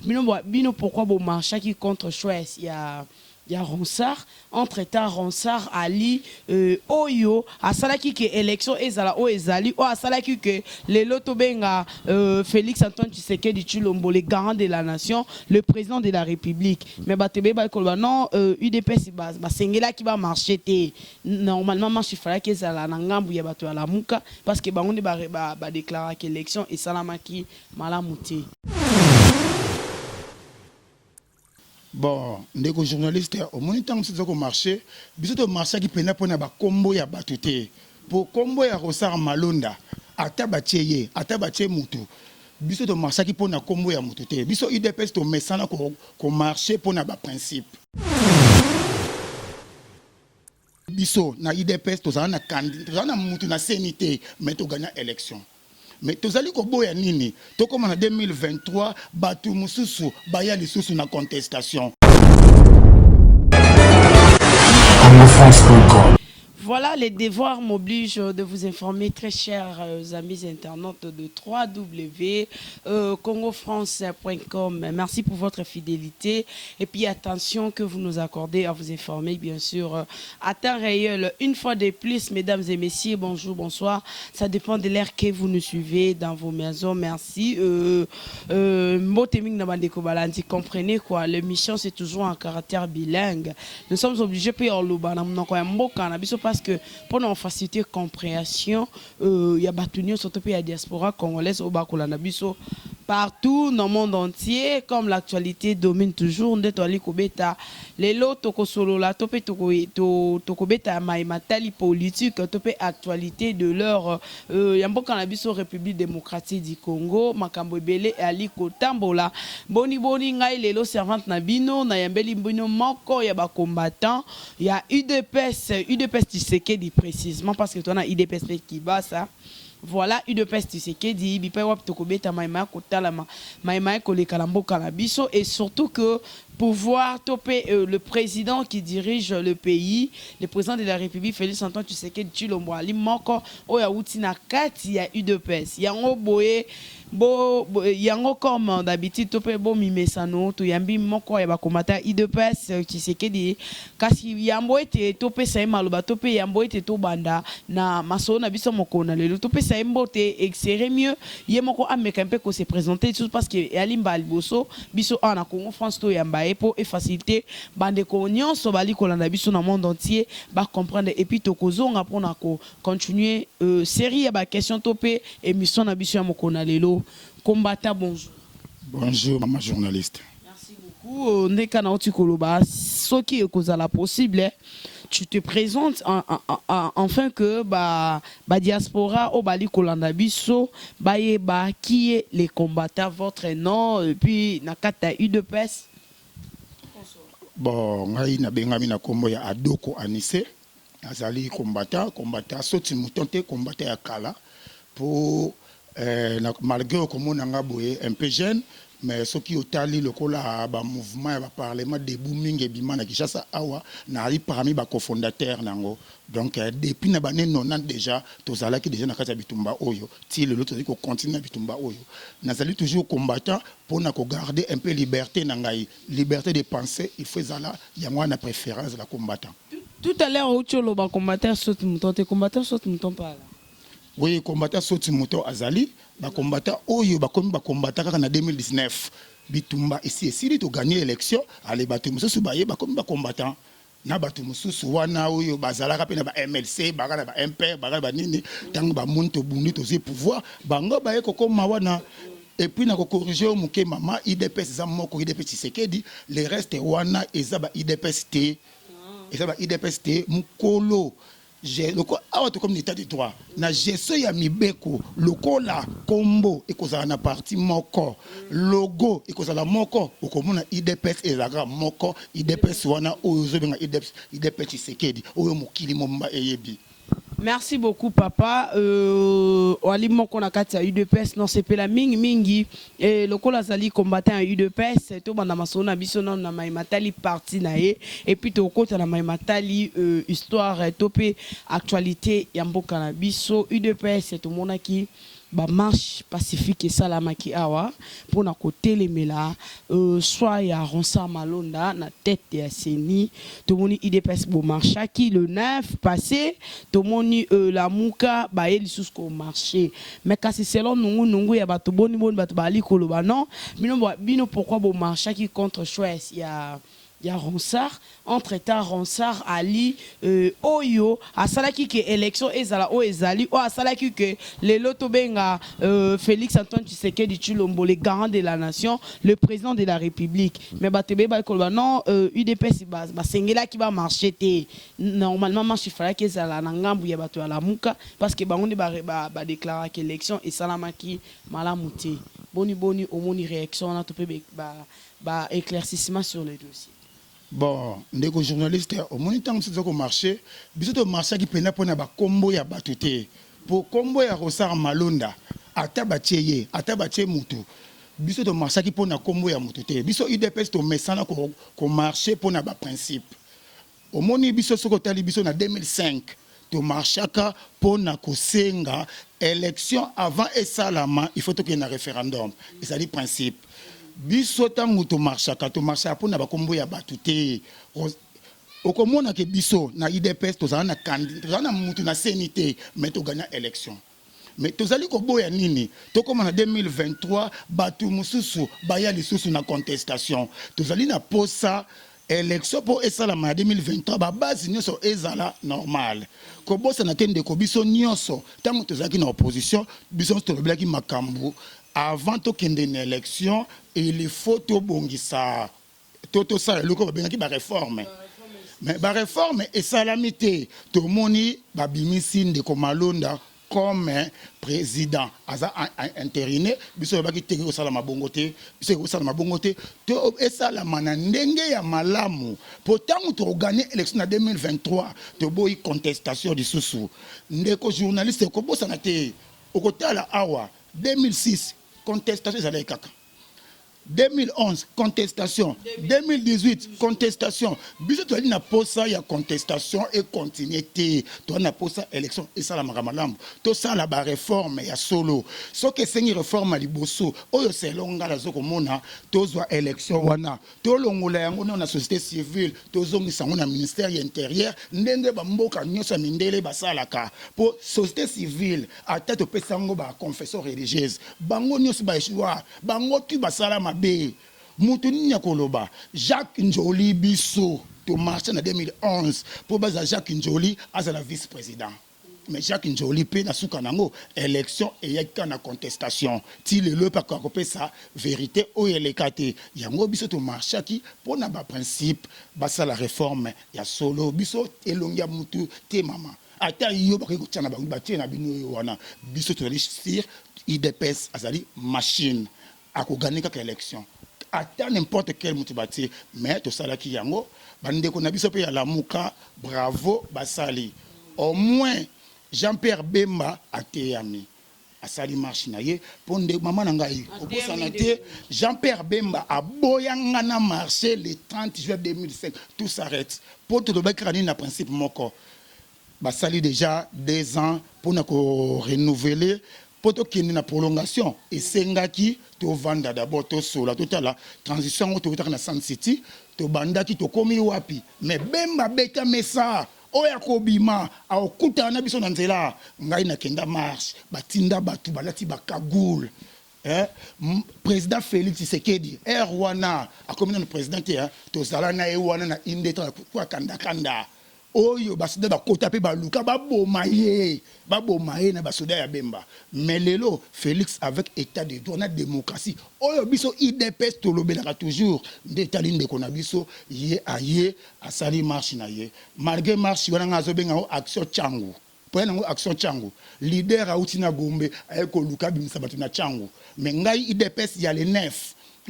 Bino bino pourquoi bo marchaki contre choix ya ya Ronsard? Entre temps Ronsard Ali oyo asalaki que election ezala oyo ezali, oyo asalaki que lelo tobenga Felix Antoine Tshisekedi Tshilombo le garant de la nation, le président de la République. Mais bato ebele bali koloba non, UDPS basengelaki ba marcher te. Normalement marche il fallaki ezala na ngambu ya bato ya Lamuka parce que bango nde ba declaraka election esalamaki malamu te. Bon, ndeko journaliste, omoni ntango biso toza komarche, biso tomarchaki mpenza mpo na bakombo ya bato te. Mpo kombo ya Ronsard Malonda, ata batie ye, ata batie mutu, biso tomarchaki mpo na kombo ya mutu te. Biso UDPS tomesana komarche mpo na baprincipe. Biso na UDPS tozala na kandi, tozala na mutu na CENI te, mais togagna election. Mais tozali koboya nini? Tokoma na 2023, batu mosusu baya lisusu na contestation. Congofrance.com. Voilà, les devoirs m'obligent de vous informer, très chers amis internautes de www.congofrance.com. Merci pour votre fidélité et puis attention que vous nous accordez à vous informer, bien sûr, à temps réel. Une fois de plus, mesdames et messieurs, bonjour, bonsoir. Ça dépend de l'heure que vous nous suivez dans vos maisons. Merci. Mbote mingi na bandeko balandi, comprenez quoi, l'émission c'est toujours en caractère bilingue. Nous sommes obligés pe oloba na monoko ya mboka na biso parce que pour nous faciliter compréhension ya bato nyonso to pe ya diaspora congolaise oyo bakolanda biso partout dans le monde entier. Comme l'actualité domine toujours, nde toali kobeta lelo, tokosolola to pe tokobeta maye matali politique to pe actualité de l'heure ya mboka na biso République démocratique du Congo. Makambo ebele ali kotambola boni boni. Ngai lelo servante na bino nayambeli bino moko ya bacombattant ya UDPS, UDPS Tshisekedi précisément, parce que toza na UDPS mpe Kibasa. Voilà, UDPS Tshisekedi, bipai wapi tokobeta mayema ya kotalama, mayema ya koleka na mboka na biso, et surtout que pouvoir to pe le président qui dirige le pays, le président de la République Félix Antoine Tshisekedi Tshilombo, ali moko oyo awuti na kati ya UDPS. Yango boye bo yango, comme d'habitude to pe bomimesano, toyambi moko ya bakomata ya UDPS Tshisekedi. Kasi yambo ete topesa ye maloba to mpe yambo ete tobanda na masolo na biso mokolo na lelo, topesa ye mbote. Et serait mieux ye moko ameka mpe kose présenter lisusu parce que eyali mbala liboso biso awa na Congo France toyamba ye, mpo efacilité bandeko nyonso bali kolanda biso na monde entier bacomprendre. Et puis tokozonga mpona kocontinue série ya baquestion to mpe émission na biso ya mokolo na lelo. Combattant, bonjour. Bonjour, mama journaliste. Merci beaucoup. Ndeka nauti koloba, soki ekozala possible, tu te présentes enfin que ba diaspora oyo bali kolanda biso bayeba qui est les combattants, votre nom et puis na kati ya UDPS. Bon, ngai nabengami na nkombo ya Adoko Anise. Nazali combattant, combattant soti mouton te, combattant ya kala po malgré okomona nga boye un peu jeune, mais soki otali lokola bamouvement ya baparlement debout mingi ebima na Kinshasa awa, nazali parmi bacofondateur nango. Donc depuis na bane 90 déjà tozalaki déjà na kati ya bitumba oyo. Ti lelo tozali kocontinue na bitumba oyo. Nazali toujours combattant mpona kogarder un peu liberté na ngai, liberté de penser il faut ezala. Yango wana préférence la combattant. Tout à l'heure outi oloba combattant saute mouton te, combattant saute mouton pa la. Oui, combattant saute mouton azali. Bacombattant oyo bakomi bacombattant kaka na 2019, bitumba esi esili, toganye élection. Ale, bato mosusu baye bakomi bacombattant na bato mosusu wana oyo bazalaka mpe na ba MLC, baka na ba MPR, baka na banini. Ntango bamoni tobundi, tozwi pouvoir, bango baye kokóma wana. Et puis na kocorrige yo moke, mama, UDPS eza moko, UDPS Tshisekedi. Le reste wana eza ba UDPS te, eza ba UDPS te. Mokolo lokola awa tokomi na état de droit, na gestion ya mibeko, lokola kombo ekozala na parti moko, logo ekozala moko, okomona UDPS ezalaka moko. UDPS wana oyo ozobenga UDPS, UDPS Tshisekedi oyo mokili mobimba eyebi. Merci beaucoup, papa. Wali moko na kati ya UDPS, non sepela mingi mingi e, lokola azali combattant ya UDPS, tobanda masolo na biso nano na maye matali parti na ye et puis tokota na maye matali histoire to mpe actualité ya mboka na biso. UDPS tomonaki Ba marche pacifique esalamaki awa mpo na kotelemela choix ya Ronsard Malonda na tete ya ceni. Tomoni udps bo marchaki le 9 passe, tomoni Lamuka baye lisusu ko marcher. Mais kasi selon nungu nungu ya bato boni boni bato bazali koloba non, bino bino pourquoi bo marchaki contre choix ya ya Ronsard? Entre temps Ronsard ali oyo asalaki que election ezala oyo ezali, oyo asalaki que lelo tobenga Felix Antoine Tshisekedi Tshilombo le garant de la nation, le président de la République. Mais bato ebele bali koloba non, UDPS basengelaki ba marcher te. Normalement marche efalaki ezala na ngambu ya bato ya Lamuka parce que bango nde ba déclaraki élection esalamaki malamu te. Boni boni omoni réaction wana to mpe ba éclaircissement sur le dossier? Bon, ndeko journaliste, omoni, ntango mosusu toza komarcher, biso tomarchaki mpenza mpona bakombo ya bato te, po kombo ya Ronsard Malonda, ata batie ye, ata batie mutu, biso tomarchaki mpona kombo ya mutu te. Biso UDPS tomesana komarcher mpona baprincipe. Omoni, biso soki otali biso na 2005, tomarchaka mpona kosenga élection avant esalama, il faut tokende na référendum. Ezali principe. Biso ntango tomarchaka, tomarchaka mpona bakombo ya bato te. Okomona ke biso na UDPS tozala na tozala na mutu na CENI te, mais togagna élection. Mais tozali koboya nini? Tokóma na 2023, bato mosusu baya lisusu na contestation. Tozali na posa élection mpo esalama na 2023, babase nyonso ezala normal. Kobosana te, ndeko, biso nyonso ntango tozalaki na opposition, biso nyonso tolobelaki makambo avant tokende na élection. Il faut tobongisa to tosala eloko babengaki baréforme, mais baréforme esalami te. Tomoni babimisi ndeko Malonda comme président, aza intérimaire. Biso oyebaki te kosala mabongo te, biso ekosala mabongo te. To esalama na ndenge ya malamu, po ntango tokogagner élection na 2023, toboyi contestation lisusu. Ndeko journaliste, ekobosana te, okotala awa 2006, contestation ezalaki kaka, 2011 contestation, 2018 contestation. Biso tozali na posa ya contestation econtinuer te. Tozali na posa élection esalamaka malamu, tosala baréforme ya solo. Soki esengi réforme ya liboso oyo, selon ngai nazo komona, tozwa élection wana, tolongola yango nano na société civile, tozongisa yango na ministère ya Intérieur, ndenge bamboka nyonso ya mindele basalaka. Mpo société civile, ata topesa yango baconfession religieuse, bango nyonso baéchouer, bango tu basala mabe. Mutu nini ya koloba Jacques Ndjoli? Biso tomarcher na 2011 mpo baza Jacques Ndjoli azala vice président, mais Jacques Ndjoli mpe na suka nango élection eyaki kaka na contestation. Ti lelo mpe akoka kopesa vérité oyo eleka te. Yango biso tomarchaki mpo na baprincipe, basala réforme ya solo. Biso elongi ya mutu te, mama. Ata yo bakoki kotia na bango, batie na bino oyo wana, biso tozali sur UDPS azali machine, akogagner kaka élection, ata n'importe quel moto batie. Mais tosalaki yango. Bandeko na biso mpe ya Lamuka, bravo, basali. Au moins Jean-Pierre Bemba ateyami, asali marche na ye. Mpo nde mama na ngai, obosana te, Jean-Pierre Bemba aboyanga na marché le 30 juin 2005, tout s'arrête, mpo tolobaki kaka nini? Na principe moko, basali déjà 2 ans mpona korenouveler, mpo tokende na prolongation, esengaki tovanda d'abord, tosola, totala transition yango. Tokotaka na Sun City, tobandaki, tokomi wapi? Mais Bemba beta mesa oyo akobima, akokutana na biso na nzela. Ngai nakenda marche, batinda bato balati bacagoule. Eh, président Félix Tshisekedi ere wana akomi nano président te, tozala na ye wana na inde kwa kandakanda oyo basoda bakota mpe baluka baboma ye, baboma ye na basoda ya Bemba. Mais lelo Félix, avec état de droit na démocratie oyo biso UDPS tolobelaka toujours, nde etali ndeko na biso, ye aye asali marche na ye. Malgré marche wana, ngai azobenga yango action Tshangu, mpo ya nango action Tshangu, leader auti na Gombe, aye koluka abimisa bato na Tshangu. Mais ngai UDPS ya le 9,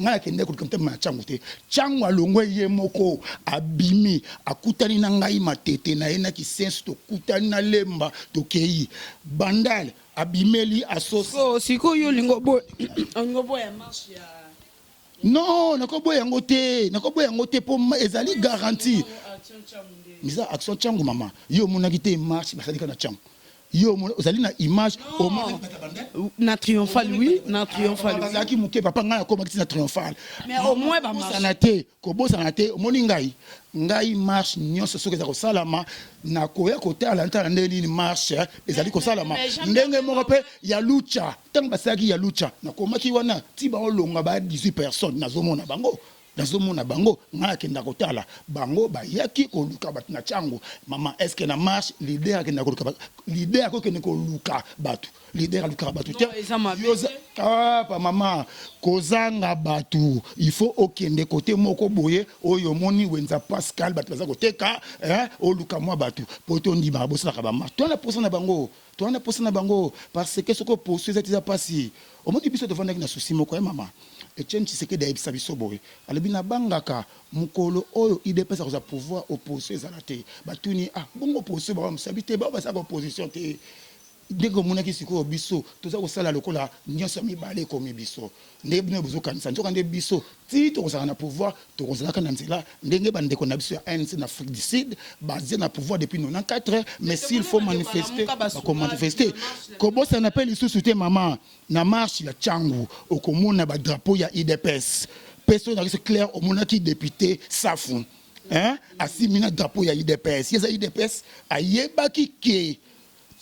ngai akende koluka motema na Tshangu te. Tshangu alongwe ye moko, abimi, akutani na ngai Matete na ye na Kisensu, tokutani na Lemba, tokei Bandale, abimeli asosi. Sikoyo olingo boya marche ya Non, nakoboya yango te, nakoboya yango te, mpo ezali garantie. Eza action Tshangu, mama. Yo omonaki te marche basali kaka na Tshangu? Yo ozali na image. Na Triomphal, oui, na Triomphal. Bazalaki moke, papa. Ngai akomaki ti na Triomphal. Mais au moins bamarche te, kobosana te. Omoni, ngai marche nyonso soki eza kosalama, nakoya kotala, ntala ndenge nini marche ezali kosalama. Ndenge moko mpe ya Lucha, ntango basalaki ya Lucha, nakomaki wana ti baolonga ba 18 personnes. Nazomona bango, nazomona bango. Ngai akenda kotala bango, bayaki koluka bato na ntiango. Mama, est-ce na marche leader akenda koluka? Leader akokende koluka bato? Leader alukaka bato te. Pa mama, kozanga bato, il faut okende kote moko boye oyo omoni wenza Pascal, bato baza koteka, oluka mwa bato po tondimaka bosalaka bamarche. Towana posa na bango, towana posa na bango, parce que soki oposu eza te, eza mpasi. Omoni, biso tovandaki na souci moko ya mama Etienne Tshisekedi. Ayebisa biso boye, alobi: "Nabangaka mokolo oyo UDPS akozwa pouvoir, opposition ezala te." Batuni: "Ah bongo opposition?" Bango mosabi te, bao basalaka opposition te. Ndenge omonaki sikoyo, biso toza kosala lokola nyonso mibale ekomi biso. Ndenge bino bozokanisa, nzoka nde biso ti tokozala na pouvoir, tokozalaka na nzela. Ndenge bandeko na biso ya ANC na Afrique du Sud baza na pouvoir depuis 94, mais s'il faut manifester, bakomanifester. Kobosana mpe lisusu te, mama, na marche ya Tshangu okomona badrapeau ya UDPS. Mpe soki nakisi clair, omonaki député Safu, hein, asimi na drapeau ya UDPS. Ye eza UDPS, ayebaki ke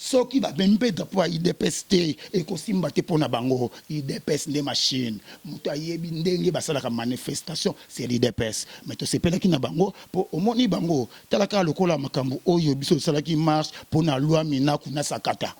soki babemi mpe drapeau ya UDPS te, ekosimba te mpo na bango. UDPS nde machine. Moto ayebi ndenge basalaka manifestation, c'est l'UDPS. Mais tosepelaki na bango mpo omoni bango, tala kaka lokola makambo oyo biso tosalaki marche mpo na loi Minaku na Sakata,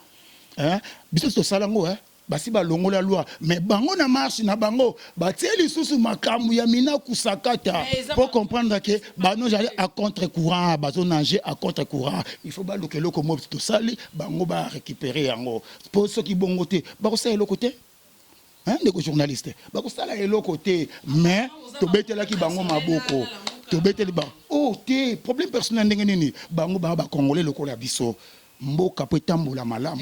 hein? Biso tosala yango, hein? Basi balongola loi, mais bango na marche na bango batie lisusu makambo ya Minaku, Sakata, po comprendre ke banozali à contre courant, bazonage à contre courant. Il faut baluka eloko mo tosali, bango barécupérer yango, mpo soki bongo te, bakosala eloko te. Ndeko journaliste, bakosala eloko te. Mais tobetelaki bango maboko, tobeteli bango. Oh te, problème personnel ndenge nini? Bango baa bacongolais lokola biso. Mboka po etambola malamu,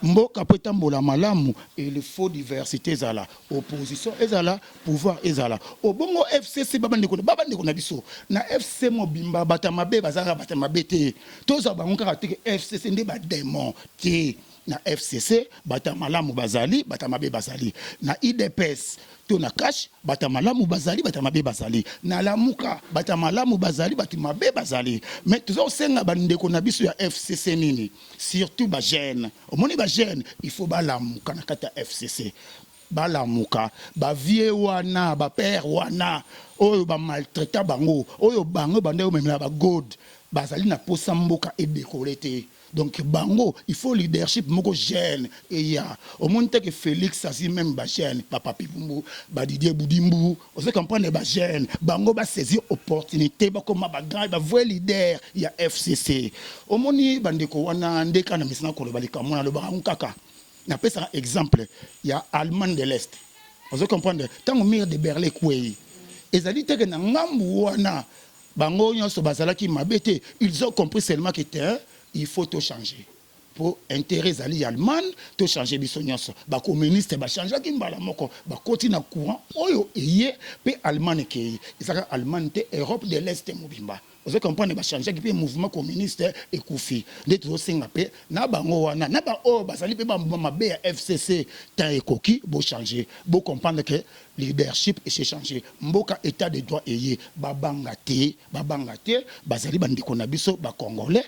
mboka po etambola malamu, il faut diversité ezala, opposition ezala, pouvoir ezala. Obongo FCC, babandeko na biso na FC mobimba, bato ya mabe bazalaka bato ya mabe te. Tozwa bango kaka te ke FCC nde badémon te. Na FCC bato ya malamu bazali, bato ya mabe bazali. Na UDPS to na CACH, bato ya malamu bazali, bato ya mabe bazali. Na Lamuka, bato ya malamu bazali, bato mabe bazali. Mais toza kosenga bandeko na biso ya FCC nini? Surtout bajeune. Omoni, bajeune, il faut balamuka na kati ya FCC, balamuka. Bavieux wana, bapère wana oyo bamaltraita bango, oyo bango banda omemela bagode, bazali na posa mboka edécoller te. Donc bango, il faut leadership moko jeune eya. Omoni te ke Félix asi même bajeune, bapapi Bumbu, badidier Budimbu, ozo comprendre, bajeune, bango basaisir opportunité, bakoma bagrand, bavrai leader ya FCC. Omoni bandeko wana, nde kaka na mesana koloba likambo, nalobaka yango kaka, napesaka exemple ya Allemagne de l'Est. Ozo comprendre, ntango mur de Berlin ekwei, ezali teke na ngambu wana bango nyonso bazalaki mabe te. Ils ont compris seulement que te, il faut to changer po intérêt ezali ya Allemagne, tochange biso nyonso. Bacommuniste bachangeaki mbala moko, bakoti na courant oyo eye mpe Allemagne ekei. Ezalaka Allemagne te, Europe de l'Est mobimba. Ozo comprendre, bachangeaki mpe mouvement communiste ekufi. Nde tozosenga mpe na bango wana, na baoyo bazali mpe bambuma mabe ya FCC, temps ekoki bochange, bocomprendre ke leadership ese change mboka, état de droit eye. Babanga te, babanga te, bazali bandeko na biso bacongolais.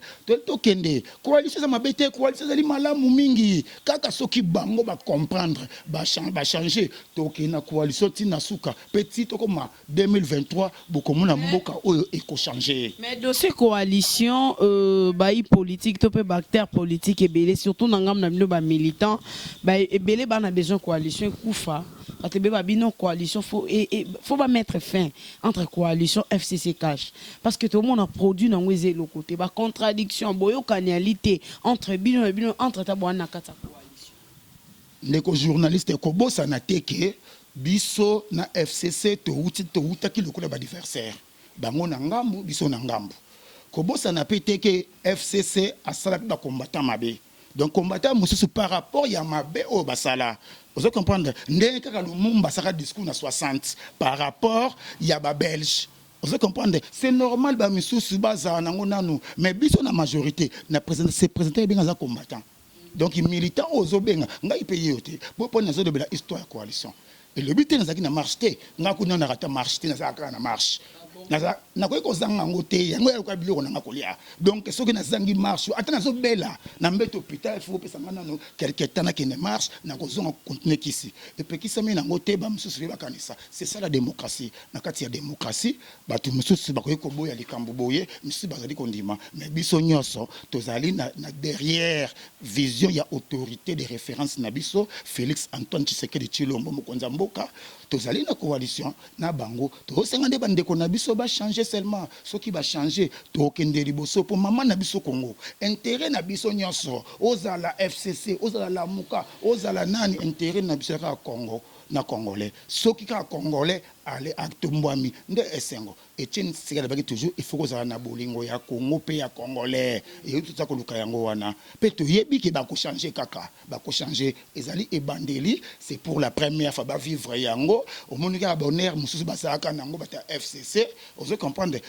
Tokende coalition, eza mabe te, coalition ezali malamu mingi. Kaka soki bango bacomprendre, bachange, tokende na coalition ntina suka mpe ti tokoma 2023, bokomona mboka oyo ekochange. Mais dossier coalition, bayi politique to mpe baacteur politique ebele, surtout na ngambo na bino bamilitant ebele, bana besoin coalition ekufa. Bato ebele babino coalition faut bamettre fin entre coalition FCC CACH, parce que tomona produit nango eza eloko te, bacontradiction, boyokani ali te entre bino na bino, entre ta bwana na kati ya coalition. Ndeko journaliste, kobosana te ke biso na FCC touti, toutaki lokola baadversaire, bango na ngambu, biso na ngambu. Kobosana mpe te ke FCC asala mpe bacombattant mabe. Donc combattant mosusu par rapport ya mabe oyo basala, ozo comprendre, ndenge kaka Lumumba asalaka discours na 60 par rapport ya babelge. Ozo comprendre? C'est normal ba misusu bazala nango nanu, mais biso na majorité na président se présenter ebenga aza combattant. Donc militant oyo ozobenga ngai mpe ye yo te, po mpo nazolobela histoire ya coalition. Elobi te nazalaki na marche te, ngai kuna narata marche te, nazalaka kaka na marche. Nakoki kozanga yango te, yango ya lokola biloko na nga kolia. Donc soki nazangi marche, ata nazobela na mbeto hôpital, faut opesa nga nano quelque temps nakende marche, nakozonga continuer kisi. Epekisami nango te, ba mosusu mpe bakanisa. C'est ça la démocratie. Na kati ya démocratie, bato mosusu bakoki koboya likambo boye, misusu bazali kondima, mais biso nyonso tozali na derrière vision ya autorité de référence na biso, Félix Antoine Tshisekedi Tshilombo, mokonzi ya mboka. Tozali na coalition na bango. Tozosenga nde bandeko na biso bachange seulement. Soki bachange, tokende liboso mpo mama na biso Congo, intérêt na biso nyonso, ozala FCC, ozala Lamuka, ozala nani, intérêt na biso kaka Congo na Congolais. Soki kaka Congolais ale atombwami nde esengo. Etienne Tshisekedi alobaki toujours, il faut kozala na bolingo ya Congo mpe ya Congolais. Eyebi toza koluka yango wana, mpe toyebi ke bakochange, kaka bakochange. Ezali ebandeli, c'est pour la première fois bavivre yango. Omoni kaka bonheur mosusu basalaka nango bato ya FCC, ozo comprendre?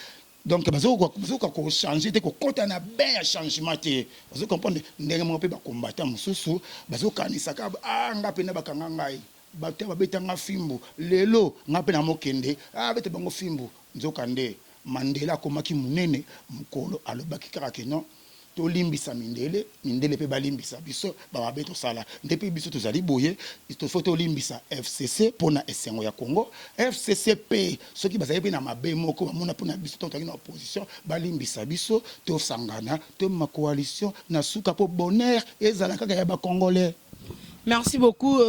Donc bazokoka kochange te, kokɔta na bain ya changement te, ozo comprendre? Ndenge moko mpe bakombata mosusu bazokanisa kaka: a nga mpena bakanga ngai, bato babetanga fimbu, lelo nga mpe na mokende abeta bango fimbu. Nzoka nde Mandela akomaki monene mokolo alobaki kaka ke non, tolimbisa mindele, mindele mpe balimbisa biso bamabe tosala. Nde mpe biso tozali boye, faut tolimbisa FCC mpona esengo ya Congo. FCC mpe soki bazali mpe na mabe moko bamona mpona biso tozalaki na opposition, balimbisa biso, tosangana, tomema coalition na suka mpo bonheur ezala kaka ya Bacongolais. Merci beaucoup,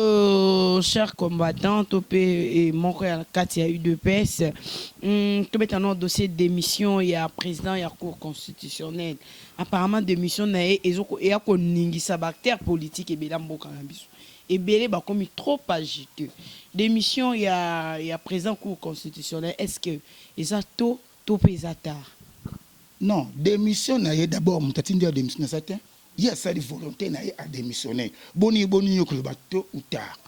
chers combattants, Topé et Montréal 4, il y a UDPS. Topé, un dossier de démission, il y a président, il y a Cour constitutionnelle. Apparemment, démission, il y a koningisa acteur politique et mboka na biso. Ebele bakomi trop agité. Démission, il y a président Cour constitutionnelle. Est-ce que eza tôt, tôt eza tard? Non, démission na ye d'abord, moto atindi ya démission na te. Ye asali volonté na ye, adémissionne. Boni boni yo koloba tôt ou tard?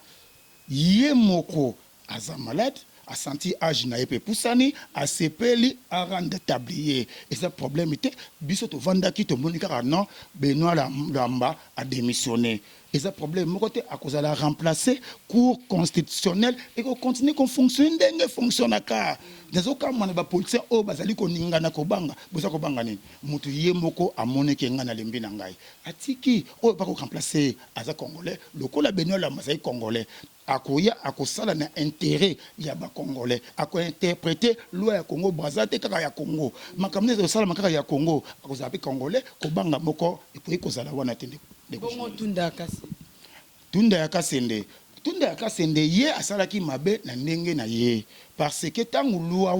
Ye moko aza malade, asanti age na ye mpe epusani, asepeli arendre tablier, eza problème te. Biso tovandaki, tomoni kaka non, Benoît Lamba adémissionné, eza problème moko te. Akozala remplacé. Cour constitutionnelle ekocontinue kofonctionne ndenge fonctionnaka. Nazokamwa na bapoliticien oyo bazali koningana, kobanga. Boza kobanga nini? Moto ye moko amoneki ngai nalembi na ngai, atiki. Oyo bakoremplace aza Congolais lokola Benoît Lamba azali Congolais. Akoya, akosala na intérêt ya Bacongolais, akointerprete loi ya Congo Braza te, kaka ya Congo. Makambo nde ezosalama kaka ya Congo, akozala mpe Congolais. Kobanga moko ekoki kozala wana te. Bongo Tunda Kasi? Tunda ya Kasende, Tunda ya Kasende, ye asalaki mabe na ndenge na ye, parce que ntango loi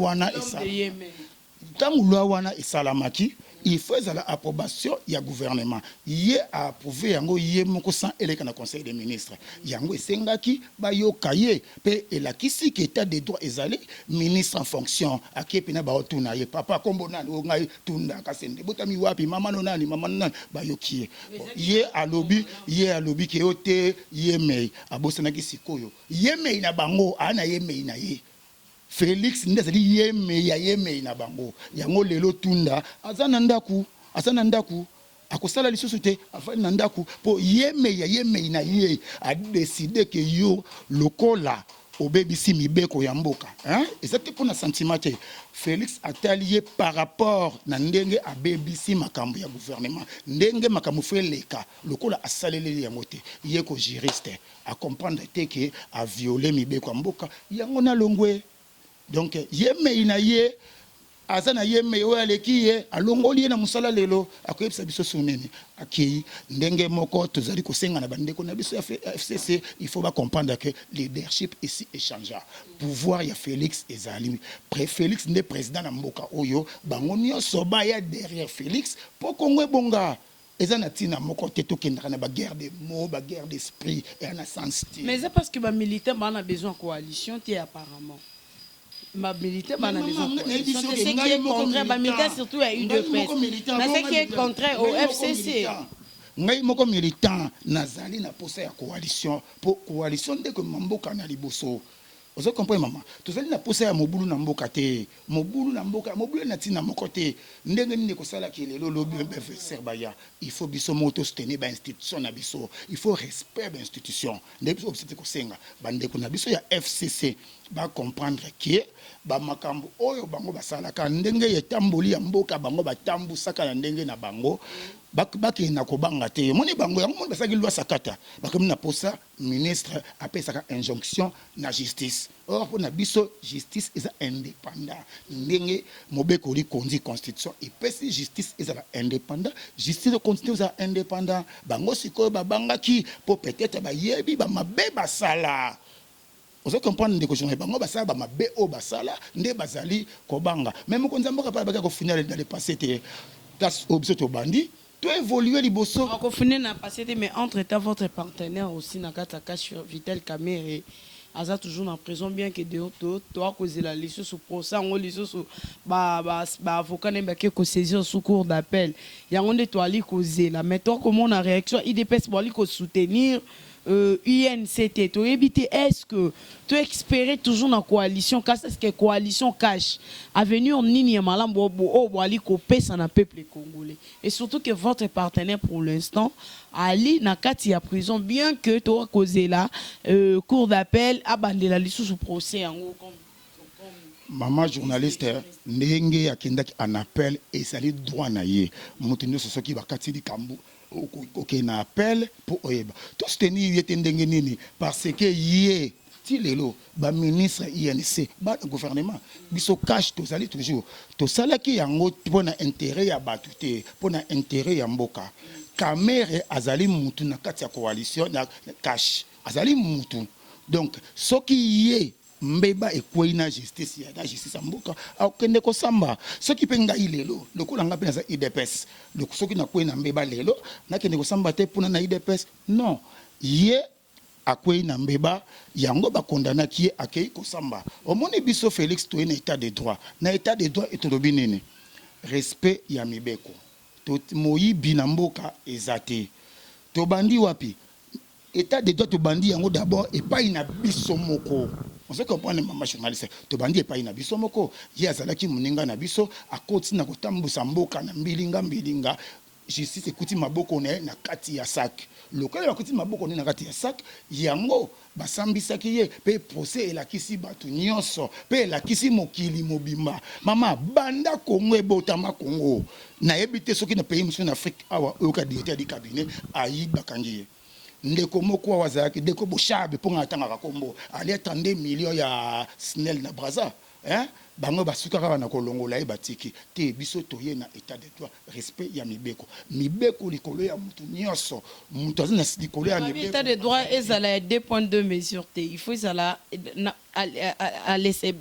wana esalamaki, il faut ezala approbation ya gouvernement. Ye aapprouve yango ye moko sans eleka na Conseil des ministres. Yango esengaki bayoka ye mpe elakisi ke état de droit ezali. Ministre en fonction akie mpena, baotuna ye: "Papa, kombo nani?" "O ngai Tunda Kasende." "Botami wapi? Mama no nani? Mama no nani?" Bayoki ye. Ye alobi ke yo te, ye mei abosanaki. Sikoyo ye mei na bango aa na ye mei na ye, Félix nde azali ye mei ya ye mei na bango. Yango lelo Tunda aza na ndako, aza na ndako, akosala lisusu te, afandi na ndako mpo ye mei ya ye mei na ye adécider ke yo lokola obebisi mibeko ya mboka, hein? Eza te mpona sentiment te. Félix atali ye par rapport na ndenge abebisi makambo ya gouvernement, ndenge makambo faut eleka, lokola asaleleli yango te, ye ko juriste acomprendre te ke aviole mibeko ya mboka, yango nalongwe. Donc ye mei na ye aza na ye mei oyo aleki ye, alongoli ye na mosala. Lelo akoyebisa biso so nini? Akei ndenge moko. Tozali kosenga na bandeko na biso ya FCC, il faut bacomprendre que leadership esi échangea, pouvoir ya Félix ezali. Félix nde président na mboka oyo. Bango nyonso baya derrière Félix mpo Kongo ebonga. Eza na ntina moko te tokendaka na baguerre de mots, baguerre d'esprit, eya na sens te. Mais eza parce que bamilitaire baa na besoin coalition te. Apparemment bamilitaire baa na besoin coalition te, ce qui est contraire, bamilitaire surtout ya UDPS, mais ce qui est contraire au FCC. Ngai moko militant, nazali na posa ya coalition, mpo coalition nde komema mboka na liboso. Ozo comprendre, mama? Tozali na posa ya mobulu na mboka te. Mobulu na mboka, mobulu na ntina moko te. Ndenge nini ekosalaki lelo, lobi investisseur baya? Il faut biso moko tosoutenir bainstitution na biso. Il faut respect bainstitution. Nde biso biso kosenga bandeko na biso ya FCC bacomprendre ke bamakambo oyo bango basalaka, ndenge etamboli ya mboka, bango batambusaka na ndenge na bango, bakende na kobanga te. Omoni bango yango, moni basalaki loi sakata, bakomi na posa ministre apesaka injonction na justice. Or mpo na biso, justice eza indépendant. Ndenge mobeko likondi, constitution epesi justice ezala indépendant, justice econtinue ezala indépendant. Bango sikoyo babangaki mpo peut-être bayebi bamabe basala. Ozo comprendre, ndeko journal? Bango basala bamabe oyo basala, nde bazali kobanga. Mais mokonzi ya mboka mpe alobaki akofouiner dans le passé te. Kasi oyo biso tobandi, toévolue liboso. Akofouiner na passé te, mais entre temps votre partenaire aussi na kati ya CACH, Vital Kamerhe, aza toujours na prison, bien que toakozela lisusu procès yango lisusu, baavocat na ye bake kosaisir sous cour d'appel. Yango nde toali kozela, mais toakomona réaction UDPS boali kosoutenir UNC te. Toyebi te, est ce que toespérer toujours na coalition CACH? Est ce que coalition CACH, avenir nini ya malamu oyo boali kopesa na peuple congolais? Et surtout que votre partenaire pour l'instant ali na kati ya prison, bien que tokozela cour d'appel abandela lisusu procès yango comme Mama journaliste, ndenge akendaki en appel, ezali droit na ye. Moto nyonso, soki bakati likambo, okende na appel mpo oyeba. Tosoutenir ye te ndenge nini? Parce que ye ti lelo baministre UNC bana gouvernement. Biso CACH tozali toujours, tosalaki yango mpo na intérêt ya bato te, mpo na intérêt ya mboka. Kamerhe azali mutu na kati ya coalition na CACH, azali mutu. Donc soki ye mbeba ekwei na justice ya mboka, akokende kosamba. Soki mpe ngai lelo, lokola ngai mpe naza UDPS, soki nakwei na mbeba lelo, nakende kosamba te mpona na UDPS? Non. Ye akwei na mbeba yango, bakondanaki ye, akei kosamba. Omoni, biso Félix toye na état de droit. Na état de droit etolobi nini? Respect ya mibeko. Moyibi na mboka eza te. Tobandi wapi état de droit? Tobandi yango d'abord epai na biso moko. Ozo comprendre, mama journaliste? Tobandi epai na biso moko. Ye azalaki moninga na biso, akoti na kotambusa mboka na mbilinga mbilinga. Justice ekuti maboko na ye na kati ya sac. Lokola bakuti maboko na ye na kati ya sac yango, basambisaki ye mpe procès elakisi bato nyonso mpe elakisi mokili mobimba. Mama, banda Kongo ebotama, Kongo nayebi te soki na pays mosusu na Afrique awa oyoka directeur du cabinet ayi bakangi ye. Ndeko moko awa azalaki ndeko Boshabe, mpo nga atangaka kombo, alia 32 million ya SNEL na Braza, hein? Bango basuka kaka na kolongola ye, batiki te. Biso toye na état de droit, respect ya mibeko, mibeko likolo ya mutu nyonso. Mutu aza na likolo ya mibeko. État de droit ezala ya 2.2 mesure te. Il faut ezala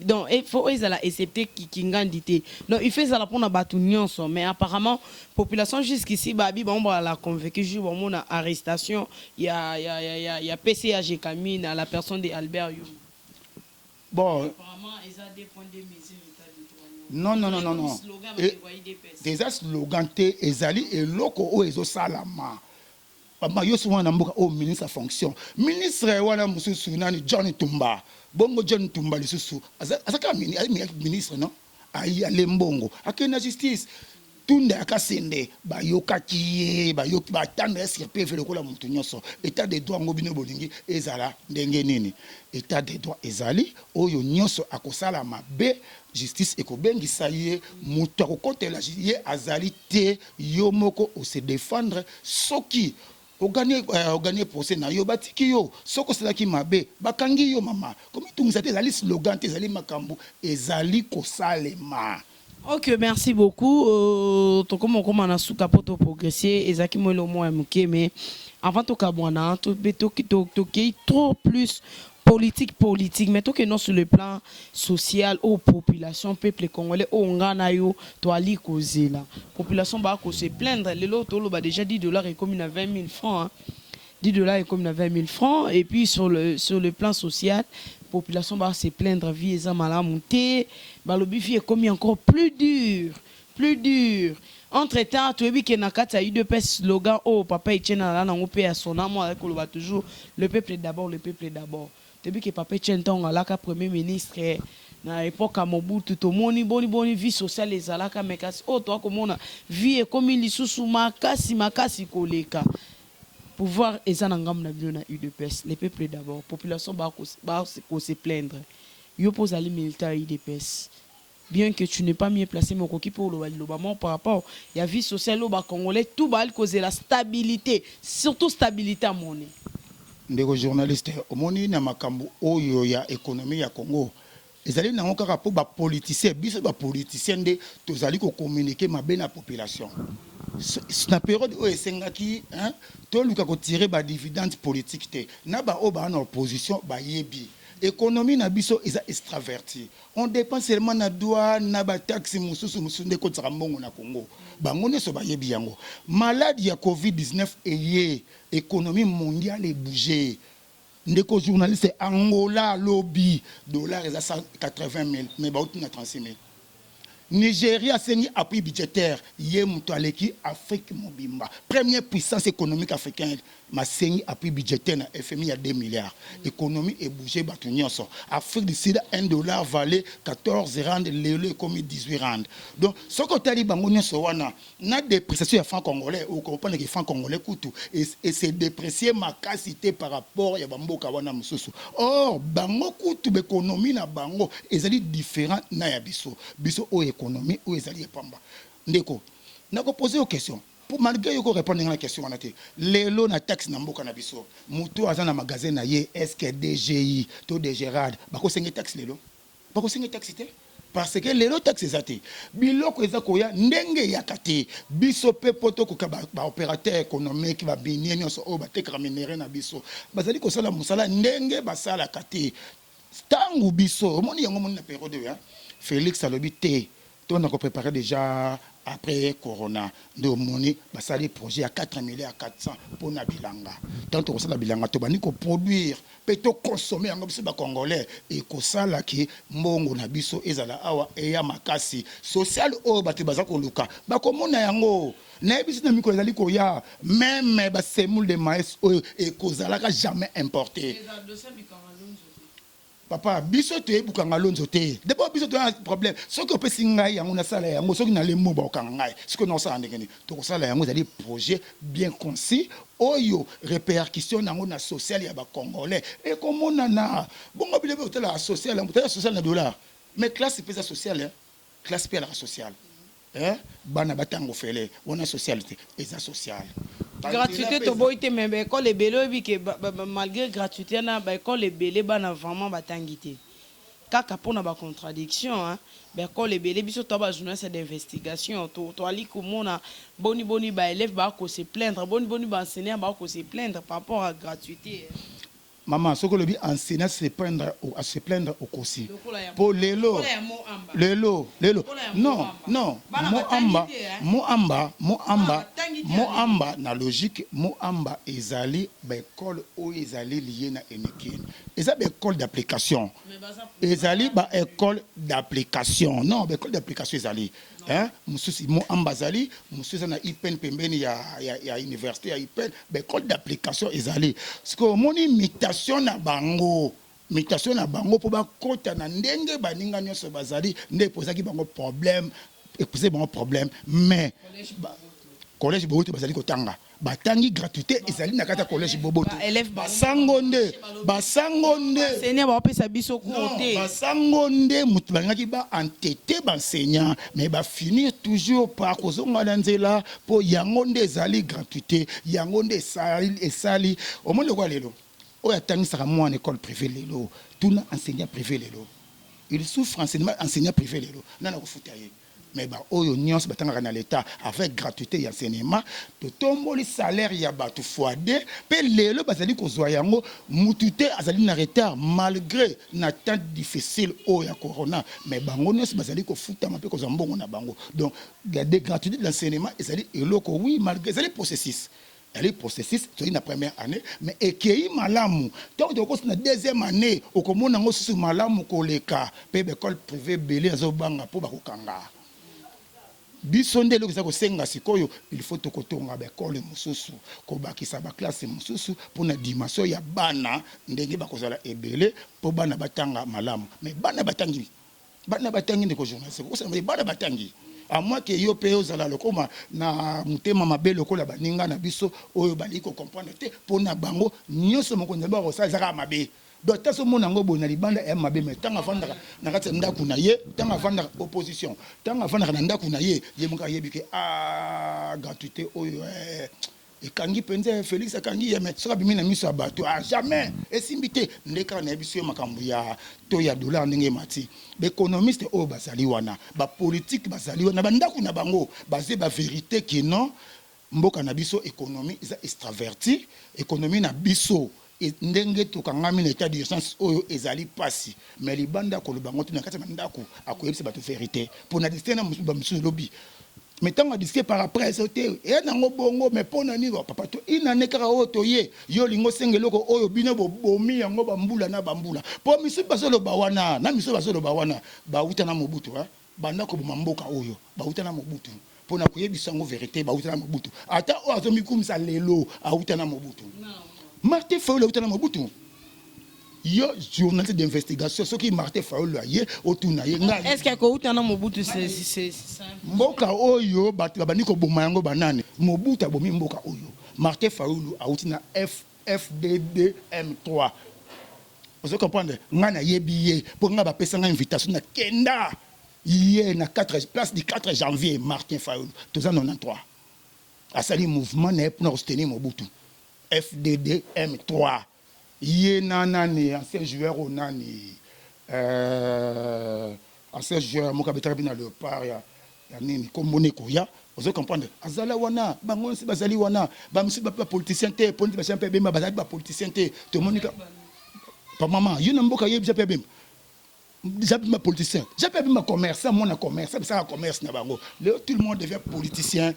donc il faut ezala excepté kingandi te. Donc il faut ezala mpona bato nyonso. Mais apparemment population jusqu'ici babi bango bazala convaincu jour bamona arrestation ya PCA Gécamines à la personne de Albert Yuma. Bon. Apparemment eza 2.2 mesure état de droit. Non, non, non, non, non. Eza slogan te, ezali eloko oyo ezosalama. Mama, yo so wana na mboka oyo, ministre ya fonction, ministre wana mosusu nani, John Tumba. Bongo John Tumba lisusu aza kaka ministre? Non, ayi ale mbongo, akende na justice. Tunda ya Kasende, bayokaki ye, bayoki batanda ya sur PV lokola moto nyonso. État de droit yango bino bolingi ezala ndenge nini? État de droit ezali oyo nyonso akosala mabe, justice ekobengisa ye. Moto akokotela ye azali te. Yo moko ose défendre. Soki ogagner procès na yo, batiki yo. Soki osalaki mabe, bakangi yo. Mama, komitungisa te. Ezali slogan te, ezali makambo ezali kosalema. Ok, merci beaucoup. Tokoma okoma na suka po toprogresser. Ezalaki mwa eloko ya moke, mais avant tokabwana, tokei trop plus politique politique, mais tokende sur le plan social oyo population, peuple congolais oyo nga na yo toali kozela. Population baa kose plaindre. Lelo toloba déjà 10 $ ekomi na 20 000 francs, hein. 10 $ ekomi na 20 000 francs. Et puis sur le plan social, population baa se plaindre, vie eza malamu te. Balobi vie ekomi encore plus dur, plus dur. Entre temps toyebi ke na kati ya UDPS, slogan oyo papa Etienne ala nango mpe ya sonamo azali koloba toujours: "Le peuple d'abord, le peuple d'abord." Toyebi ke papa Etienne ntango alaka premier ministre na epoque ya Mobutu, tomoni boni boni vie sociale ezalaka, mais kasi oyo toa komona vie ekomi lisusu makasi makasi koleka. Pouvoir eza na ngambo na bino na UDPS, le peuple d'abord, population ba ko se plaindre. Yo mpo ozali militant ya UDPS, bien que tu n'es pas mieux placé, mais okoki mpe oloba liloba moko par rapport ya vie sociale oyo ba Congolais tout baali kozela stabilité, surtout stabilité ya monnaie. Ndeko journaliste, omoni na makambo oyo ya économie ya Congo, ezali nango kaka mpo bapoliticien, biso bapoliticien nde tozali kocommuniquer mabe na population. Na période oyo esengaki, hein, toluka kotirer badividende politique te na baoyo baa na opposition. Bayebi économie na biso eza extraverti, on dépend seulement na douane na bataxe mosusu mosusu nde ekotisaka mbongo na Congo. Bango nyonso bayebi yango. Maladie ya COVID-19 eye, économie mondiale ebouge. Ndeko journaliste, Angola alobi dollar eza 180 000, mais bauti na 36 000. Nigeria asengi appui budgétaire. Ye moto aleki Afrique mobimba, première puissance économique africaine, masengi appui budgétaire na FMI ya 2 milliards. Économie ebouge bato nyonso. Afrique du Sud, 1 dollar valait 14 rand, lelo ekomi 18 rand. Donc soki otali bango nyonso wana na dépréciation ya franc congolais, okomprendre ke franc congolais kutu ese déprécier makasi te par rapport ya bamboka wana mosusu. Or bango kutu baéconomie na bango ezali différent na ya biso. Biso oyo économie oyo ezali ya pamba. Ndeko, nakopose yo question po malgré yo korépondre nga na question wana te. Lelo na taxe na mboka na biso, moto aza na magasin na ye, est ce que DGI to DGRAD bakosenge taxe? Lelo bakosenge taxe te, parce que lelo taxe eza te. Biloko eza koya ndenge eyaka te. Biso mpe mpo tokoka baopérateur économique baminier nyonso oyo batekaka minerai na biso bazali kosala mosala ndenge basalaka te. Ntango biso omoni yango, omoni na période oyo, Félix alobi te to na kopréparer déjà après corona, nde omoni basali projet ya 4 milliards 400 mpona bilanga. Ntango tokosala bilanga, tobandi koproduire mpe toconsommer yango biso bacongolais, ekosalaki mbongo na biso ezala awa eya makasi. Social oyo bato baza koluka bakomona yango. Nayebi biso na mikolo ezali koya, même basemoule de maïs oyo ekozalaka jamais importé. Papa, biso toyebukanga lonzo te. D'abord biso toya problème. Soki opesi ngai yango, nasala yango. Soki nalembo, bakokanga ngai. Soki nakosala ndenge nini? Tokosala yango. Ezali projet bien concis oyo répercussion nango na social ya bacongolais ekomonana. Bongo bino mpe otalaka social yango, otala social na dollar, mais classe mpe eza social. Classe mpe alaka social, bana batango fele wana social te, eza social. Gratuité toboyi te, mais baekole ebele oyebi ke malgré gratuité wana, baekole ebele bana vraiment batangi te kaka mpona bacontradiction. Baekole ebele, biso to bajournaliste d'investigation toali komona boni boni baélève baa kose plaindre, boni boni baenseignant baa kose plaindre par rapport à gratuité. Mama, soki olobi enseignant se plaindre, se plaindre, okosi. Mpo lelo lelo lelo, non non, Mont-Amba, Mont-Amba, Mont-Amba, Mont-Amba, na logique Mont-Amba ezali baekole oyo ezali lié na Unikin, eza baekole d'application, ezali baekole d'application. Non, baekole d'application ezali mosusu Mont-Amba, azali mosusu eza na IPN, pembeni ya université ya IPN. Baekole d'application ezali. Sikoyo omoni mutation na bango, mutation na bango mpo bakɔta na ndenge baninga nyonso bazali nde epozaki bango problème, epose bango problème. Mais collège Boboto bazali kotanga, batangi. Gratuité ezali na kati ya collège Boboto. Basango nde, basango nde enseignant baopesa biso cours te. Basango nde moto balingaki baentêter baenseignant, mais bafinir toujours par kozonga na nzela, mpo yango nde ezali gratuité, yango nde esali. Esali omoni lokola lelo oyo atangisaka mwana école privée, lelo tuna enseignant privé, lelo il souffre. Enseignement, enseignant privé lelo nana kofuta ye? Mais baoyo nyonso batangaka na l'état, avec gratuité ya enseignement, totomboli salaire ya bato fois deux, mpe lelo bazali kozwa yango. Mutu te azali na retard malgré na temps difficile oyo ya corona, mais bango nyonso bazali kofutama mpe kozwa mbongo na bango. Donc la gratuité de l'enseignement ezali eloko, oui, malgré ezali processus, ezali processus. Toyi na première année, mais ekei malamu. Ntango tokosi na deuxième année, okomona yango susu malamu koleka. Mpe baekole privé ebele azobanga mpo bakokanga. Biso nde eloko eza kosenga sikoyo, il faut tokotonga ba ecole mosusu, kobakisa ba classe mosusu mpona dimension ya bana ndenge bakozala ebele mpo bana batanga malamu. Mais bana batangi, bana batangi, ndeko journaliste, kokosana te, bana batangi. À moins que yo mpe ozala lokoma na motema mabe lokola baninga na biso oyo balingi kocomprendre te. Mpona bango nyonso mokonzi na bango akosala eza kaka mabe. Donc ta somona yango boye na libanda ya mabe, mais ntango avandaka na kati ya ndako na ye, ntango avandaka opposition, ntango avandaka na ndako na ye, ye moko ayebi ke a gratuité oyo ekangi mpenza, Félix akangi ye. Mais soki abimi na miso ya bato, ah, jamais esimbi te. Nde kaka nayebi so ye makambo ya to ya dollar ndenge emati, baéconomiste oyo bazali wana, bapolitique bazali wana, bandako na bango bazwi bavérité ke non, mboka na biso économie eza extraverti, économie na biso ndenge tokangami na état d'urgence oyo ezali mpasi. Mais libanda koloba yango te, na kati ya bandako akoyebisa bato vérité mpo na disque na bamisusu lobi. Mais ntango adisque par après eso te, eya nango bongo. Mais mpo na nini, papa, to inane kaka oyo toye, yo olingi osenga eloko oyo bino bobomi yango bambula na bambula? Mpo misusu bazoloba wana, na misusu bazoloba wana, bauta na Mobutu, banda koboma mboka oyo, bauta na Mobutu. Mpona koyebisa yango vérité, bauta na Mobutu. Ata oyo azomikumisa lelo auta na Mobutu. Martin Fayulu auta na Mobutu. Yo journaliste d'investigation, soki Martin Fayulu aye, otuna ye ngai. Est ce que akouta na Mobutu, c'est Mboka oyo bato babandi koboma yango banani? Mobutu abomi mboka oyo. Martin Fayulu auti na FDD M3, ozo comprendre? Ngai nayebi ye mpo ngai bapesa ngai invitation, nakenda ye na 4 place du 4 janvier. Martin Fayulu, toza 93, asali mouvement na ye mpona kosoutenir Mobutu, FDD M3. Ye na nani, ancien joueur oyo nani, ancien joueur moko abetaka mpe na Léopard ya nini, kombona ekoya, ozo comprendre? Azala wana, bango nyonso bazali wana. Bamisusu bape bapoliticien te, mpo neti bajean mpe Bemba bazali bapoliticien te. Tomoni pamama yo na mboka yebi Jean Pierre Bemba. Jean Bemba politicien? Jean Pierre Bemba commerçant, mwana commerçant, bisaka commerce na bango. Lelo tout le monde devient politicien.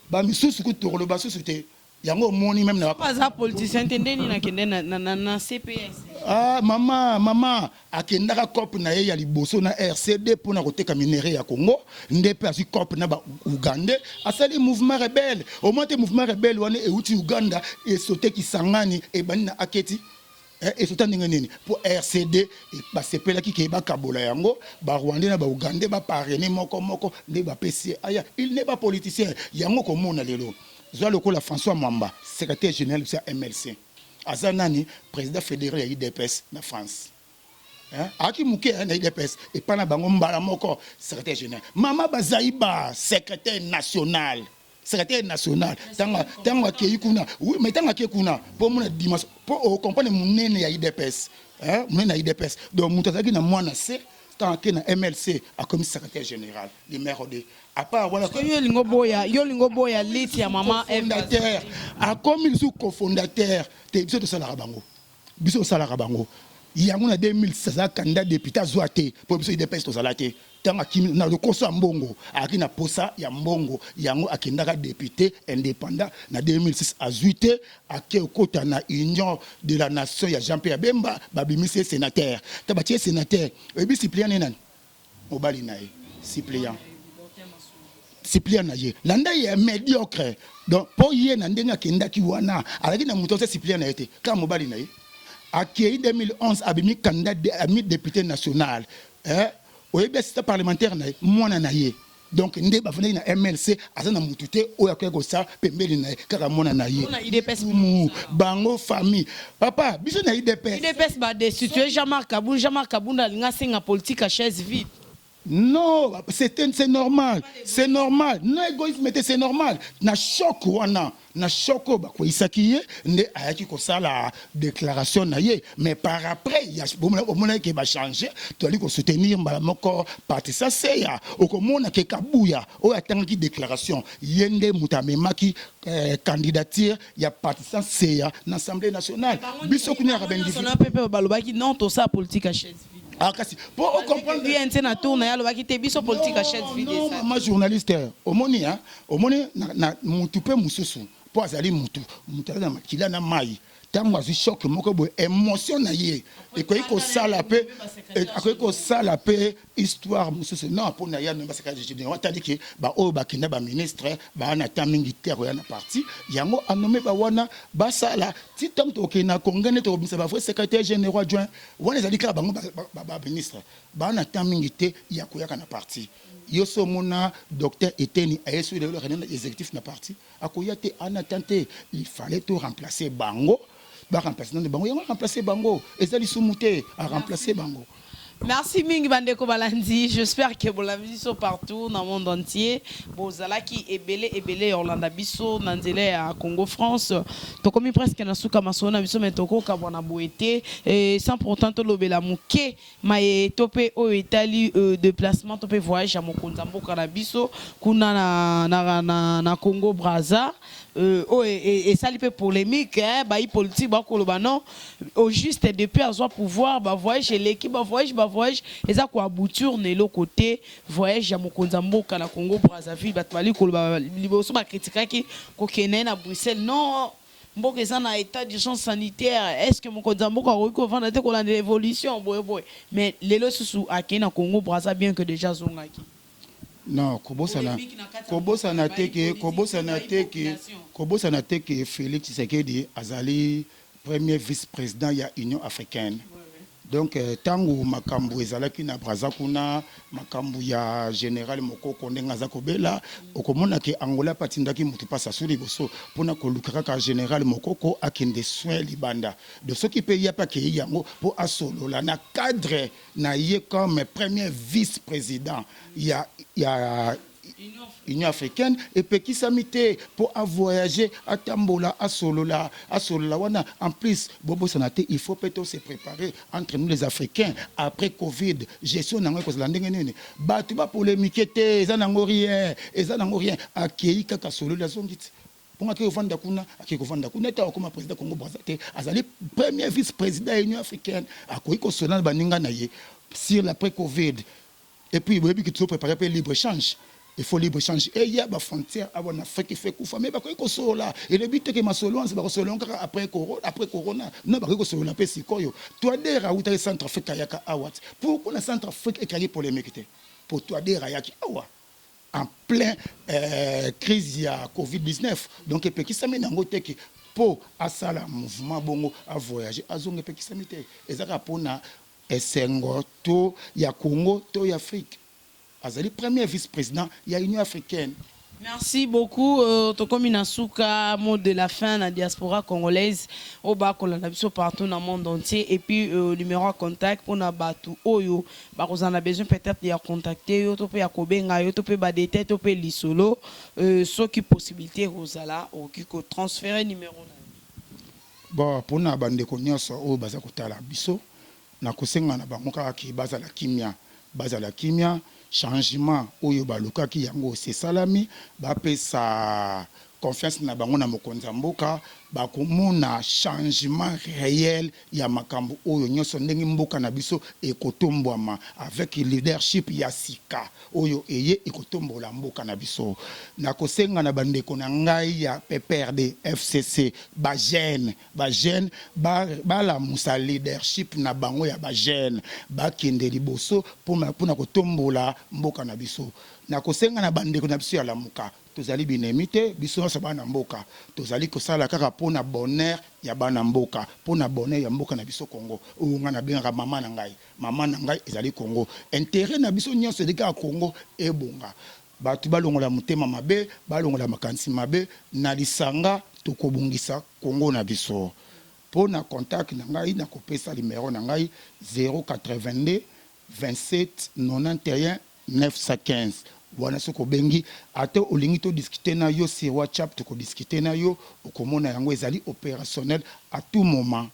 Bamisusu kutu tokoloba susu te. Yango omoni même na Aza politicien te, ndeni nakende na CPS. Ah, mama, mama akendaka coop na ye ya liboso na RCD mpona koteka minerai ya Congo. Nde mpe azwi coop na baugandais, asali mouvement rebelle. Omoi te mouvement rebelle wana euti Uganda, esote Kisangani, ebandi na Aketi, esota ndenge nini? Mpo RCD basepelaki ke bakabola yango, barwandais na baugandais baparrainer moko moko, nde bapesi ye aya. Il n'est pas politicien. Yango komona lelo, zwa lokola François Mwamba, secrétaire général biso ya MLC, aza nani? Président fédéral ya UDPS na France. Ayaki moke na UDPS epai na bango, mbala moko secrétaire général. Mama Bazaiba, secrétaire national, secrétaire national. Ntango akei kuna, oui, mais ntango akei kuna mpo omona dimension, mpo ocomprendre monene ya UDPS, monene ya UDPS. Donc moto azalaki na mwana se, ntango akei na MLC, akomi secrétaire général numéro 2. À part wana, Yo olingo boya, yo olingo boya liti ya mama. Fondateur, akomi lisusu cofondateur te. Biso tosalaka bango, biso tosalaka bango yango na 2006. Aza candidat député, azwa te mpo biso UDPS tozala te. Ntango akimi na lokoso ya mbongo, ayaki na posa ya mbongo, yango akendaka député indépendant na 2006, azwi te. Ake okota na Union de la Nation ya Jean Pierre Bemba, babimisi ye sénateur. Ta batie sénateur, oyebi suppléant ne nani? Mobali na ye suppléant, suppléant na ye. Landa ye, médiocre. Donc mpo ye na ndenge akendaki wana, azalaki na moto aza suppléant na ye te, kaka mobali na ye. Akei 2011, abimi candidat, abimi député national, eh? Oyebi assistant parlementaire na ye? Mwana na ye. Donc nde bafandaki na MLC, aza na motu te oyo akoki kosala pembeni na ye, kaka mwana na ye. Mu bango famille, papa, biso na UDPS. UDPS badestitue Jean-Marc Kabund. Jean-Marc Kabund alingi asenga politique ya chaise vide. Non, c'est normal, c'est normal. Non, égoïsme te, c'est normal. Na choc wana, na choc oyo bakweyisaki ye, nde ayaki kosala déclaration na ye. Mais par après, omonaki ke bachange, toali kosoutenir mbala moko Patricia Seya. Okomona ke Kabuya oyo atangaki déclaration, ye nde moto amemaki candidature ya Patricia Seya na Assemblée nationale. Biso kuna yaka baindividu mpe balobaki non, tosala politique ya chaise vide. Ah, kasi po ocomprendre UNC na tour na ye alobaki te, biso politique ya chaise vide. Non, mama journaliste, omoni, omoni na mutu mpe mosusu mpo azali mutu, mutu aza na makila na mai. Ntango azwi choc moko boye, émotion na ye ekoki kosala mpe, akoki kosala mpe histoire mosusu. Non, mpo na ye anommer basecrétaire généraux, atali ke baoyo bakenda baministre baa na temps mingi te akoya na parti yango, anommer bawana basala ti ntango tokokende na congrès nde tokobimisa bavrai secrétaire généraux adjoint. Wana ezali kaka bango baministre baa na temps mingi te ya koyaka na parti. Yo so omona docteur Eteni aye soki lelo réunion exécutif na parti, akoya te, ana temps te. Il fallait to remplacer bango, baremplace nano bango, yango aremplace bango, eza lisumu te, aremplace bango. Merci mingi bandeko balandi, j'espère que bolandi biso partout dans le monde entier. Bozalaki ebele ebele olanda biso na nzela ya Congo France. Tokomi presque na suka masolo na biso, mais tokokabwana boye te et sans pourtant tolobela moke maye to mpe oyo etali déplacement to mpe voyage ya mokonzi ya mboka na biso kuna na Congo Brazza, oyo esali mpe polémique, hein, bayi politique bakoloba non, au juste depuis azwa pouvoir, bavoyage eleki, bavoyage eza koaboutir na eloko te. Voyage ya mokonzi ya mboka na Congo Brazzaville, bato bali koloba, liboso bakritikaki kokende ye na Bruxelles, non, mboka eza na état d'urgence sanitaire, est ce que mokonzi ya mboka akoki kovanda te kolandela évolution boye boye? Mais lelo susu akei na Congo Braza, bien que déjà azongaki. Non, kobosana Polémique na kati ya kobosana te ke bayi kobosana te ke population. Kobosana te ke Félix Tshisekedi azali premier vice-président ya Union africaine. Donc ntango makambo ezalaki na Braza kuna, makambo ya général Mokoko ndenge aza kobela, okomona ke Angola mpe atindaki motu mpasi asu liboso mpona koluka kaka général Mokoko akende soin libanda. De soki mpe ye mpe akei yango mpo asolola na cadre na ye comme premier vice-président ya Union africaine, epekisami te mpo avoyage, atambola, asolola wana. En plus, bobosana te, il faut mpe to se préparer entre nous les Africains après Covid, gestion nango ekozala ndenge nini. Bato bapolémique te, eza nango rien, eza nango rien. Akei kaka, sololi, azongi ti mpongo akei kovanda kuna, akei kovanda kuna ete akokoma président Congo Braza te. Azali premier vice président ya Union africaine, akoki kosolola na baninga na ye sur l'après Covid. Et puis boyebi ki tozopréparer mpe libre échange, il faut libre échange eya, bafrontière awa na Afrique ife kufa. Me bakoki kosolola, elobi teke masolo wana bakosolola kaka après corona. Non, bakoki kosolola mpe sikoyo. Touadéra awutaki Centre Afrique, ayaka awa ti pourquoi na Centre Afrique ekaki polémique te? Po Touadéra ayaki awa en plein crise ya Covid-19, donc epekisami nango teke mpo asala mouvement bongo, avoyage, azonga, epekisami te. Eza kaka mpona esengo to ya Congo to ya Afrique, azali premier vice-président ya Union africaine. Merci beaucoup. Tokomi na suka, mot de la fin na diaspora congolaise oyo bakolanda biso partout dans le monde entier, et puis numéro ya contact mpona bato oyo bakozala na besoin peut-être ya contacter yo to mpe ya kobenga yo to mpe badétail to mpe lisolo, soki possibilité ekozala, okoki kotransférer numéro na yo. Bon, mpona bandeko nyonso oyo baza kotala biso, nakosenga na bango kaka ke bazala kimia, bazala kimia. Changement oyo balukaki yango esalami, bapesa confiance na bango na mokonzi ya mboka, bakomona changement réel ya makambo oyo nyonso, ndenge mboka na biso ekotombwama avec leadership ya sika oyo eye ekotombola mboka na biso. Nakosenga na bandeko na ngai ya PPRD, FCC, bajeunes balamusa leadership na bango ya bajeunes, bakende liboso mpona kotombola mboka na biso. Nakosenga na bandeko na biso ya Lamuka, tozali binemi te, biso nyonso bana mboka, tozali kosala kaka mpona bonheur ya bana mboka, mpona bonheur ya mboka na biso Congo, oyo ngai nabengaka mama na ngai. Mama na ngai ezali Congo. Intérêt na biso nyonso ezali kaka Congo ebonga. Bato balongola motema mabe, balongola makanisi mabe. Na lisanga tokobongisa Congo na biso. Mpo na contact na ngai, nakopesa numero na ngai 082 27 91 915. Wana soki obengi, ata olingi todiscute na yo sur WhatsApp, tokodiscute na yo, okomona yango ezali opérationnel à tout moment.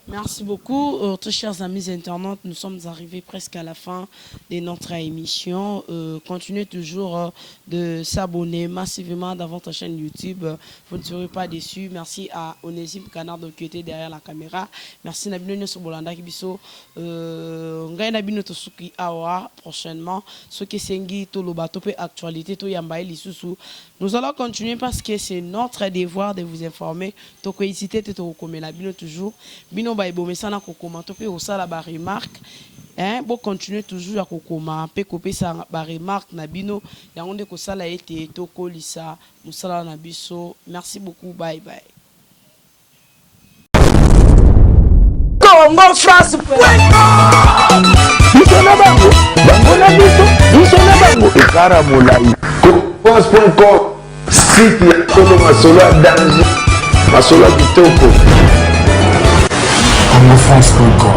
Merci beaucoup, très chers amis internautes. Nous sommes arrivés presque à la fin de notre émission. Continuez toujours de s'abonner massivement dans votre chaîne YouTube. Vous ne serez pas déçus. Merci à Onésime Canardo qui était derrière la caméra. Merci na bino nyonso bolandaki biso. Ngai na bino tosuki awa. Prochainement, soki esengi toloba to pe actualité, toyamba ye lisusu. Nous allons continuer parce que c'est notre devoir de vous informer. Tokohésiter te, tokokomela bino toujours. Bino baebomesana kokoma to mpe kosala baremarque, hein, bocontinue toujours ya kokoma mpe kopesa baremarque na bino. Yango nde kosala ete tokolisa mosala na biso. Merci beaucoup, bye bye. Congo France. Biso na bango, bango na biso, biso na bango, ekara molai. France.com, site ya solo, masolo ya danger, masolo ya kitoko. congofrance.com.